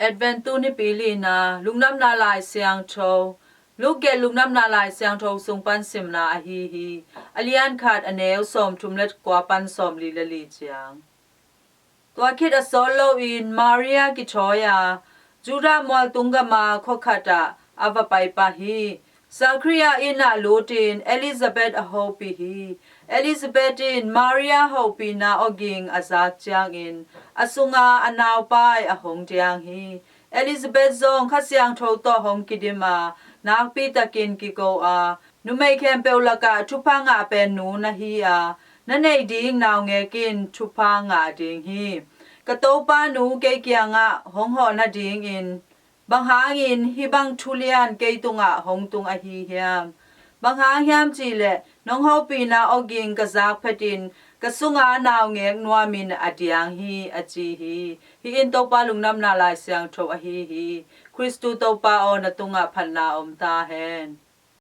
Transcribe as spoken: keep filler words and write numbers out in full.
Advent tu nipi lina, Lungdamna Lai Siangtho, Luke gelh Lungdamna Lai Siangtho sung pan simna ahi hi. A lian khat, a neu sawmthum le kua pan sawmli le li ciang. Tua khit a sawt loin Maria kithawi a, Judah mualtung gama khua khatah a va pai pah hi. Zachariah inn ah lutin Elizabeth a hopih hi. Elizabeth in Maria hopihna awging a zak ciangin a sunga a naupai a hong diang hi. Elizabeth zong Kha Siangtho tawh hong kidim a, nakpi takin kiko a, numei khempeuh lakah thupha ngah pen nu na hi a, na neih ding naungek in thupha ngah ding hi. Ka Topa nu kei kiangah hong hawh nadingin bang hangin hih bang thu lian kei tungah hong tung ahi hiam? Bang hang hiam cihleh nong hopihna awging ka zak phetin ka sunga naungek nuamin a diang hi, a ci hi. Hih in Topa Lungdamna Lai Siangtho ahi hi. Khristu Topa aw, na tungah phatna om ta hen.